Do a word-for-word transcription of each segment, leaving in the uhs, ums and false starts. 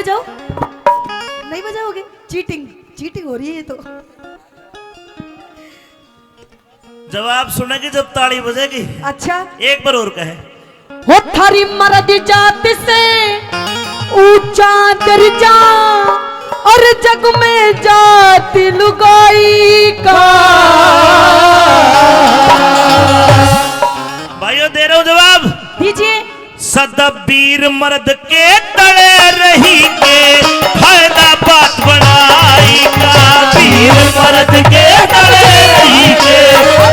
जाओ, नहीं बजाओगे? चीटिंग, चीटिंग हो रही है ये तो। जवाब सुनेगी जब ताली बजेगी। अच्छा। एक बार और कहे। हो थारी मर्द जात से ऊंचा दर्जा और जग में जात लुगाई का। भाइयों, दे रहा हूं जवाब। दीजिए। सदा वीर मर्द के तले रही के फायदा बात बनाई का। वीर मर्द के तले रही के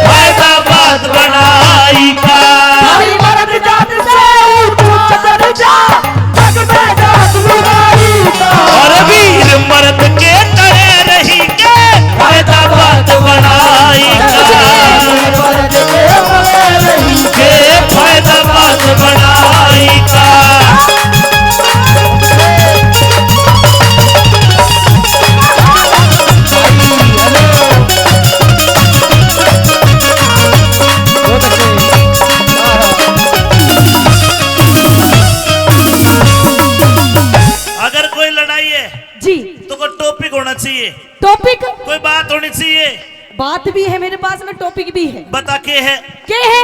फायदा बात बनाई का। थारी मर्द जात से ऊंचा दर्जा, जग में जात लुगाई का। और वीर मर्द के तले रही के फायदा बात बनाई का। के फायदा बात बनाई का। अगर कोई लड़ाई है जी। तो कोई टॉपिक होना चाहिए। टॉपिक? कोई बात होनी चाहिए। बात भी है मेरे पास में, टॉपिक भी है। बता के है? के है?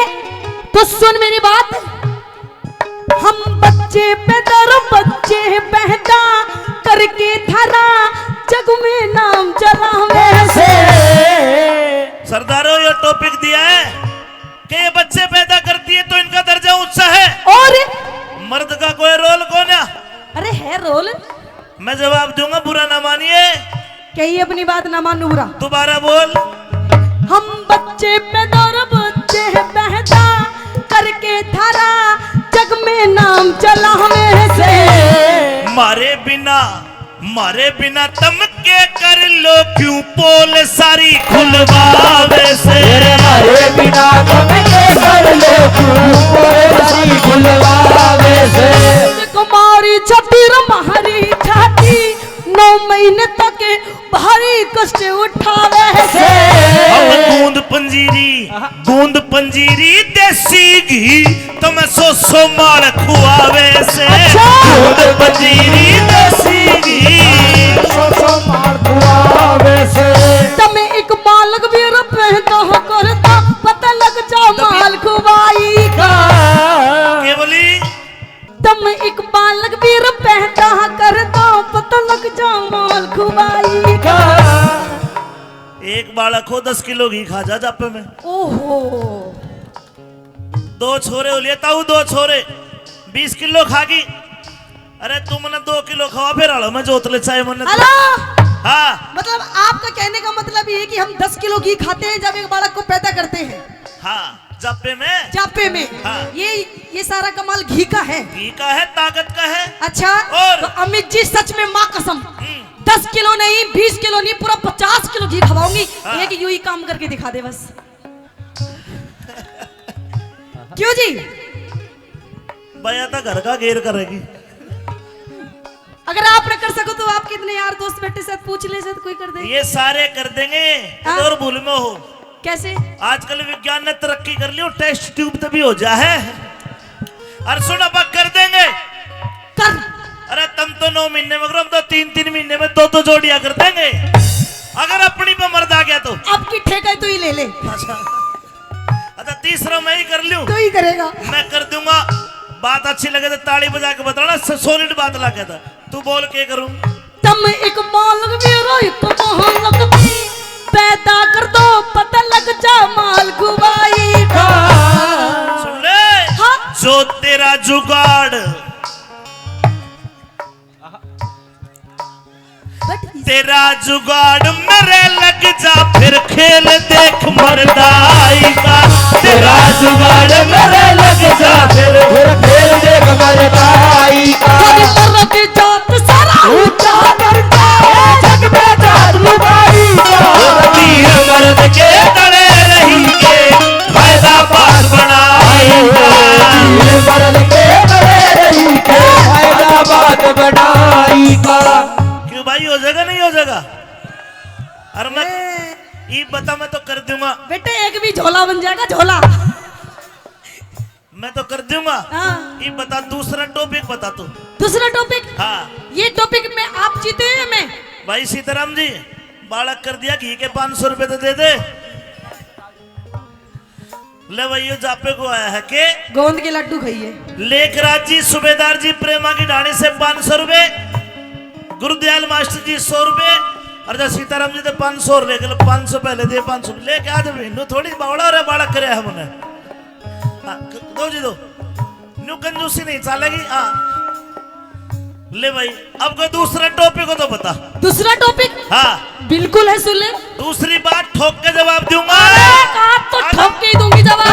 तो सुन मेरी बात। हम बच्चे पैदा रो बच्चे पैदा करके थारा जग में नाम चलावे से। सरदारों, ये टॉपिक दिया है कि ये बच्चे पैदा करती है तो इनका दर्जा ऊंचा है। और मर्द का कोई रोल कौन है? अरे है रोल। मैं जवाब दूंगा, बुरा ना मानिए। कहिए अपनी बात, ना मानू बुरा। दोबारा बोल। हम बच्चे पैदा रो बच्चे पैदा करके थारा जग में नाम चलावे से। मारे बिना, मारे बिना तम के कर लो क्यों पोल सारी खुलवावे से। अरे मारे बिना तम के कर लो क्यों पोल सारी खुलवावे से। कुमारी छठी रो म्हारी छाती नौ महीने तक भारी कष्ट उठावे से। हम गूंद पंजीरी, गूंद पंजीरी देसी घी, तमे सौ सौ माल खुआवे से। अच्छा। गूंद पंजीरी देसी घी, सौ सौ माल खुआवे से। तमे एक बालक भी रुपए तो करता, पता लग जा माल खुआई का। के बोली? तम एक बालक भी पैदा कर दो, पता लग जा माल खुआई का। एक बालक हो, दस किलो घी खा जा जापे में। ओहो। दो छोरे हो लिए ताऊ, दो छोरे, बीस किलो खा गई। अरे, तू मने दो किलो खवा, फिर हालो मैं जोत ले चाहे मने। हेलो। हाँ। मतलब, आपका कहने का मतलब ये है कि हम दस किलो घी खाते हैं जब एक बालक को पैदा करते हैं। हाँ। जापे में? जापे में। हाँ। ये, ये सारा कमाल घी का है। घी का है, ताकत का है। अच्छा, और? तो अमित जी, सच में माँ कसम, हम्म। दस किलो नहीं, बीस किलो नहीं, पूरा पचास किलो घी खवाऊंगी। हाँ। एक यूं ही काम करके दिखा दे बस। क्यों जी? बया तो घर का घेर करेगी। अगर आप ना कर सको तो आपके इतने यार दोस्त बैठे, शायद पूछ ले, शायद कोई कर दे। ये सारे कर देंगे, हाँ। और भूल में हो। कैसे? आजकल विज्ञान ने तरक्की कर ली, टेस्ट ट्यूब तो भी हो जा है। और सुन, अब कर देंगे। कर। अरे, तुम तो नौ महीने में करो, हम तो तीन तीन महीने में दो दो जोड़ियां कर देंगे। अगर अपनी पे मर्द आ गया तो। आपकी ठेका तो ही ले ले। अच्छा। अच्छा, तीसरा मैं ही कर लूं? तू ही करेगा। मैं कर दूंगा। बात अच्छी लगे तो ताली बजा के बताना, स-, सॉलिड बात लगे तो। तू बोल, के करूं? तम एक मालक मेरो एक मालक भी पैदा कर दो, पता लग जा माल खुआई का। सुन ले। हाँ। जो तेरा जुगाड़, तेरा जुगाड़ मेरे लग जा, फिर खेल देख मर्दाई का। तेरा जुगाड़ मेरे लग जा, फिर, फिर खेल देख मर्दाई का। तेरी तरफ जात सारा ऊंचा करता है, जग में जात लुगाई का। तीर मर्द के तले रही के फायदा बात बनाई का। तीर मर्द के तले रही के फायदा बात बनाई का। क्यों भाई, हो जाएगा, नहीं हो जाएगा? अरे मैं ये बता, मैं तो कर दूंगा। बेटे, एक भी झोला बन जाएगा, झोला। मैं तो कर दूंगा। हाँ। ये बता, दूसरा टॉपिक बता तू। दूसरा टॉपिक? हाँ। ये टॉपिक में आप जीते हैं, मैं? भाई सीताराम जी, बालक कर दिया, घी के पाँच सौ रुपए तो दे दे। ले भाई, यो जापे को आया है के? गोंद के लड्डू खाइए। लेखराज जी, सूबेदार जी, प्रेमा की ढाणी से पाँच सौ रुपए, गुरुदयाल मास्टर जी सौ रुपए, और जब सीताराम जी तो पाँच सौ और लेके, पाँच सौ पहले दे, पाँच सौ लेके आ। जब हिंदू थोड़ी बावड़ा और बालक करे है उन्हें। हाँ, दो जी दो। न्यू कंजूसी नहीं चलेगी। हाँ, ले भाई, अब कोई दूसरा टॉपिक हो तो बता। दूसरा टॉपिक? हाँ। बिल्कुल है, सुन ले। दूसरी बात ठोक के जवाब दूंगा। अरे, बात तो ठोक के ही दूंगी जवाब।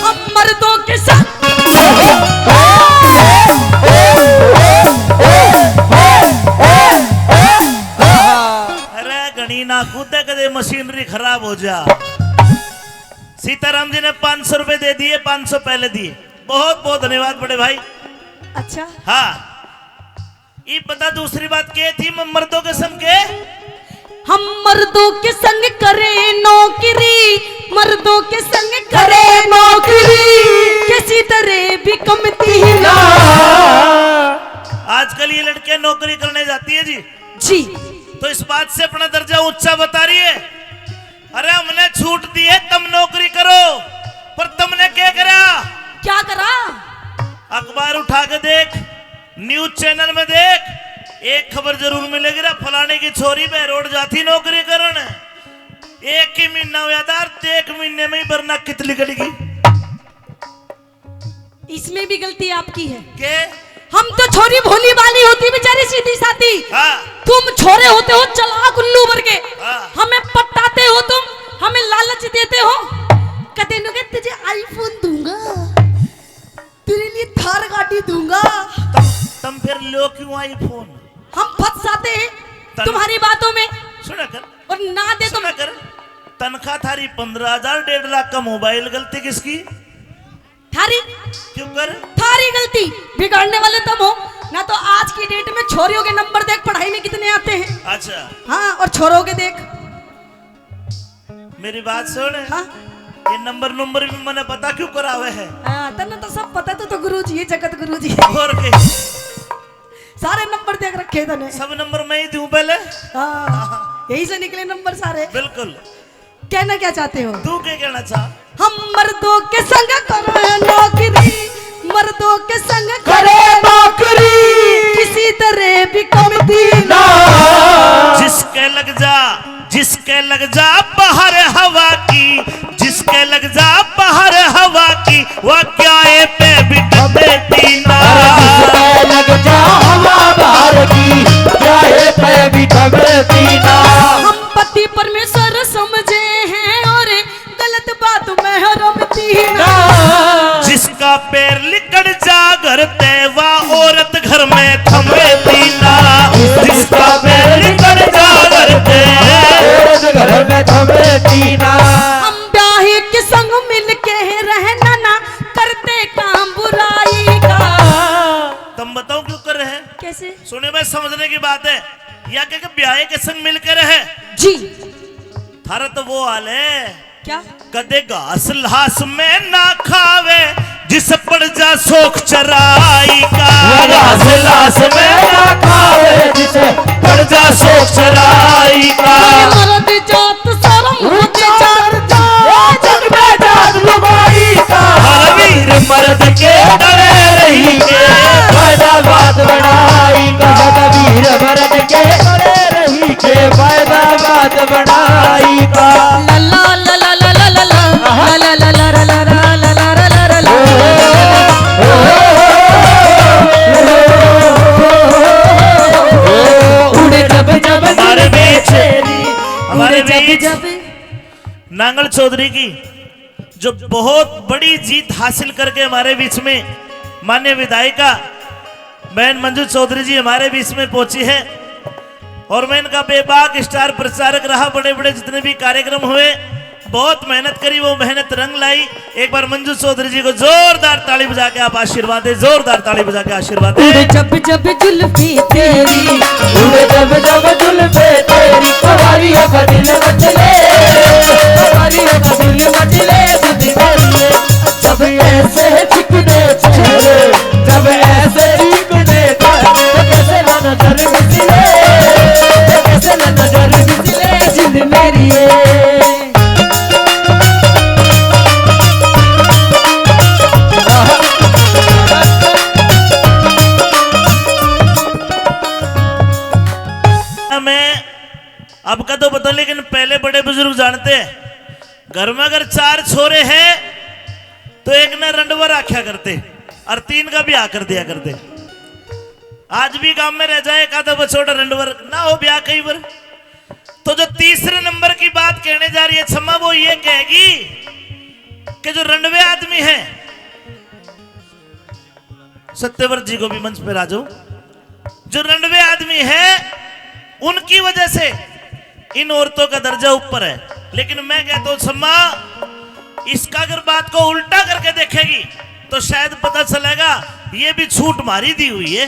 हम मर्दों के साथ। अरे घणी ना कूदे, कदे मशीनरी खराब हो जा। सीताराम जी ने पाँच सौ रुपए दे दिए, पाँच सौ पहले दिए। बहुत बहुत धन्यवाद बड़े भाई। अच्छा। हाँ, ये बता, दूसरी बात के थी, म-, मर्दों के संग के? हम मर्दों के संग करें नौकरी, मर्दों के संग करें नौकरी, किसी तरह भी कमती ना। आजकल ये लड़कियां नौकरी करने जाती है जी। जी। तो इस बात से अपना दर्जा ऊंचा बता रही है। अरे, हमने छूट दी है, तुम नौकरी करो, पर तुमने क्या करा? क्या करा? अखबार उठा के देख, न्यूज़ चैनल में देख, एक खबर जरूर मिलेगी रे, फलाने की छोरी बहरोड जाती नौकरी करण, एक ही महीना हुआ था, एक महीने में ही वरना कितली गली गई। इसमें भी गलती आपकी है। के? हम तो छोरी भोली भाली होती, बेचारी सीधी सादी। हाँ। तुम छोरे होते हो चालाक उल्लू वर्गे। हाँ। हमें पटाते हो तुम, हमें लालच देते हो। कदे नु के तुझे iPhone दूंगा, तेरे लिए थार गाड़ी दूंगा। तुम, तुम फिर लो क्यों iPhone? हम फंस जाते हैं तन- तुम्हारी बातों में। सुना कर। और ना दे तो सुना कर। तनख्वाह थारी पन्द्रह हजार, डेढ़ लाख का मोबाइल, गलती किसकी? थारी। क्यों कर? थारी गलती, बिगाड़ने वाले तुम हो ना। तो आज की डेट में छोरियों के नंबर देख, पढ़ाई में कितने आते हैं। अच्छा। हाँ, और छोरों के देख। मेरी बात सुन। हाँ। ये नंबर नंबर भी मने पता क्यों करावे है। हाँ, तन्ने तो सब पता, तू तो गुरु जी है, जगत गुरु जी। और के? सारे नंबर देख रखे तने। सब नंबर मैं ही दूं पहले। हाँ, यही से निकले नंबर सारे। बिल्कुल। कहना क्या चाहते हो? तू क्या कहना चाह? हम मर्दों के संग करें नौकरी, मर्दों के संग करे नौकरी, किसी तरह भी कमती ना। जिसके लग जा, जिसके लग जा बाहर हवा की, जिसके लग जा बाहर हवा की, वह क्या पे भी टपे पीना। अरे जिसके लग जा हवा बाहर की, क्या पे भी टपे पीना। हम पति परमेश्वर समझे हैं और गलत बात में हरम तीना। जिसका पैर लिकड़ जा घर ते, वा औरत घर में थमे तीना। जिसका पैर लिकड़ जा घर ते, औरत घर में थमे तीना। हम ब्याही के संग मिल के रहना ना करते काम बुराई का। तुम बताओ क्यों कर रहे हैं? कैसे? सुने, मैं समझने की बात है। या क्या, क्या ब्याहे के संग मिलकर है? जी। थारा तो वो हाल है। क्या? कदे घास लास में ना खावे, जिस पड़ जा शौक चराई का। घास लास में ना खावे, जिस पड़ जा शौक चराई का। मर्द जात शर्म होती जात, जग में जात लुगाई का। हर वीर मर्द के डरे रही के, फायदा बात बनाई का। हर वीर मर्द के डरे रही के, फायदा बात बनाई का। ला ला ला ला ला ला ला ला। उड़े जब जब हमारे बीच, हमारे उड़े जब बीच जब। नांगल चौधरी की जो बहुत बड़ी जीत हासिल करके हमारे बीच में मान्य विधायिका बहन मंजू चौधरी जी हमारे बीच में पहुंची है, और मैं इनका बेबाक स्टार प्रचारक रहा। बड़े बड़े जितने भी कार्यक्रम हुए, बहुत मेहनत करी, वो मेहनत रंग लाई। एक बार मंजू चौधरी जी को जोरदार ताली बजा के आप आशीर्वाद दें, जोरदार ताली बजा के आशीर्वाद दें। उड़े जब जब जुल्फी तेरी, उड़े जब जब जुल्फे तेरी, सवारियों का दिल मचले, सवारियों का दिल मचले, दिल मचले। जब ऐसे चिकने चेहरे, जब ऐसे चिकने चेहरे, तो कैसे ना नजर बिजले, तो कैसे ना नजर बिजले, जिंद मेरी है। मैं अब का तो पता, लेकिन पहले बड़े बुजुर्ग जानते हैं, घर में अगर चार छोरे हैं तो एक ने रंडवा रखा करते और तीन का ब्याह कर दिया करते। आज भी गांव में रह जाए एक आधा बछोड़ा रंडवा ना हो ब्याह कई बार। तो जो तीसरे नंबर की बात कहने जा रही है छम्मा, वो ये कहेगी कि जो रंडवे आदमी है, सत्यव्रत जी को भी मंच पर आ जाओ, जो रंडवे आदमी है उनकी वजह से इन औरतों का दर्जा ऊपर है। लेकिन मैं कहता हूं छम्मा, इसका अगर बात को उल्टा करके देखेगी तो शायद पता चलेगा ये भी छूट मारी दी हुई है।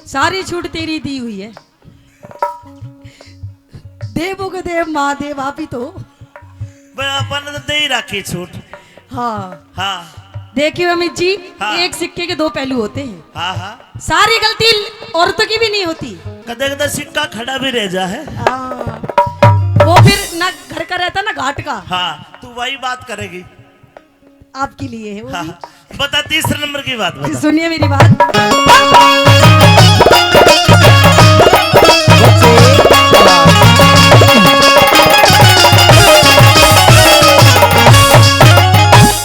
सारी छूट तेरी दी हुई है। देवों के देव महादेव आप ही तो। भाई, अपन तो दे ही रखी छूट। हाँ। हाँ। देखियो अमित जी, हाँ। एक सिक्के के दो पहलू होते हैं। हाँ, हाँ। सारी गलती औरतों की भी नहीं होती। कदे कदे सिक्का खड़ा भी रह जा है। हाँ। वो फिर ना घर का रहता ना घाट का। हाँ, तू वही बात करेगी। आपके लिए है वो हाँ, भी। हाँ। बता, तीसरे नंबर की बात बता। सुनिए मेरी बात।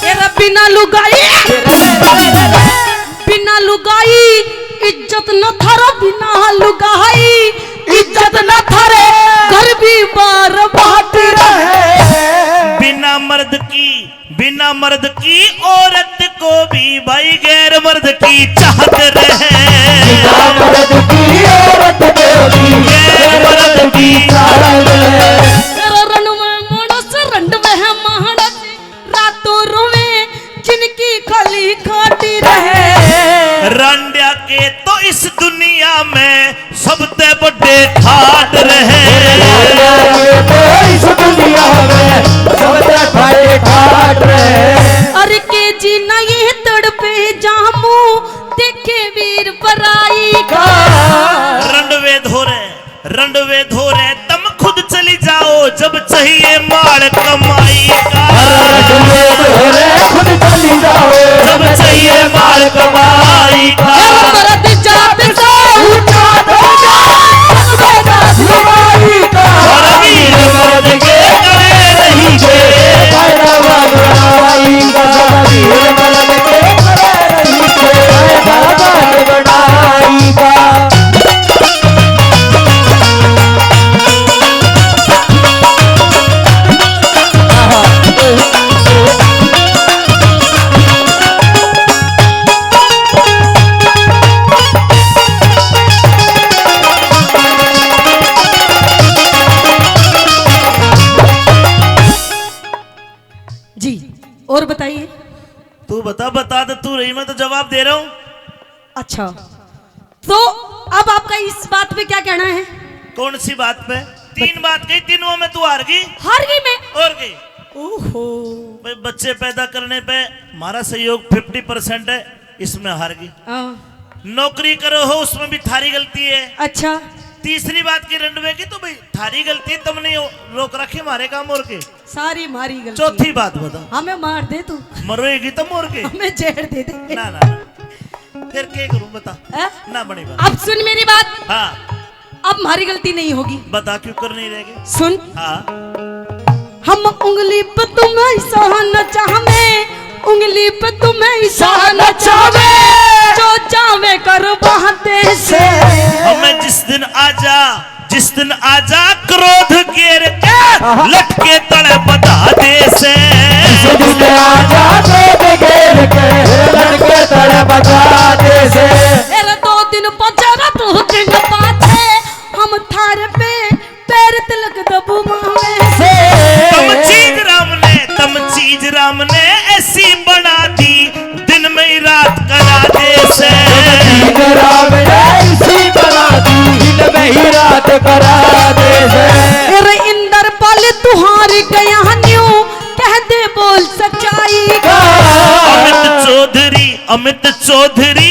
तेरा बिना लुगाई, बिना लुगाई इज्जत न थारा, बिना लुगाई इज्जत न थारे, घर भी बार बाट रहे। बिना मर्द की, बिना मर्द की औरत को भी भाई गैर मर्द की चाहत रहे। बिना मर्द की औरत को भी गैर मर्द की चाहत रहे। तेरा रण में मानस, रंड में है मानस, रातों रोवे जिनकी खाली खाटी रहे। रांडिया के तो इस दुनिया में सबते बड़े ठाट रहे। रांडिया के तो इस दुनिया में सबते बड़े ठाट रहे। अरे के जी ना ये तड़पे जामू देखे वीर पराई का। रंडवे धोरे, रंडवे धोरे तम खुद चली जाओ, जब चाहिए माल कमाई का। रंडवे धोरे खुद चली जाओ, जब चाहिए माल कमाई का। मर्द जात से ऊंचा दर्जा, कमाई का। और अमीर मर्द के करे नहीं जे। पैदावार बढ़ाई का, अमीर मर्द के करे नहीं जे। पैदावार बढ़ाई का। जी, और बताइए। तू बता, बता दे तू रही, मैं तो जवाब दे रहा हूँ। अच्छा, तो अब आपका इस बात पे क्या कहना है? कौन सी बात पे? तीन बात कही, तीनों में तू हार गई। हार गई मैं? और गई। ओहो। भाई, बच्चे पैदा करने पे हमारा सहयोग फिफ्टी परसेंट है, इसमें हार गई। हाँ। नौकरी करो हो, उसमें भी थारी गलती है। अच्छा। तीसरी बात की रंडवे की, तो भाई थारी गलती है, तुमने रोक रखे हमारे काम और के। सारी मारी गलती। चौथी बात बता। हमें मार दे तू। मरोएगी तो मर के। हमें जहर दे दे। ना, ना, ना। फिर के करूं बता। हैं? ना बनी बात। अब सुन मेरी बात। हाँ। अब हमारी गलती नहीं होगी। बता क्यों कर नहीं रहेगी? सुन। हाँ। हम उंगली पे तुम्हें इशारा चाहवे, उंगली पे तुम्हें इशारा चाहवे, जो चाहवे कर बहाते से। हमें जिस दिन आजा, जिस दिन आजा क्रोध गेर के, आहा। लटके तले बता दे से। जिस दिन आजा क्रोध गेर के, लटके तले बता दे से। तेरे दो दिन पछे, तू दिन पाछे, हम थारे पे पैर तिलक दबवावे से। तुम हमने ऐसी बना दी, दिन में ही रात करा दे से। करावे ऐसी बना दी, दिन में ही रात करा दे से। अरे इंदरपाल तुहार गया न्यू, कह दे बोल सच्चाई का। अमित चौधरी, अमित चौधरी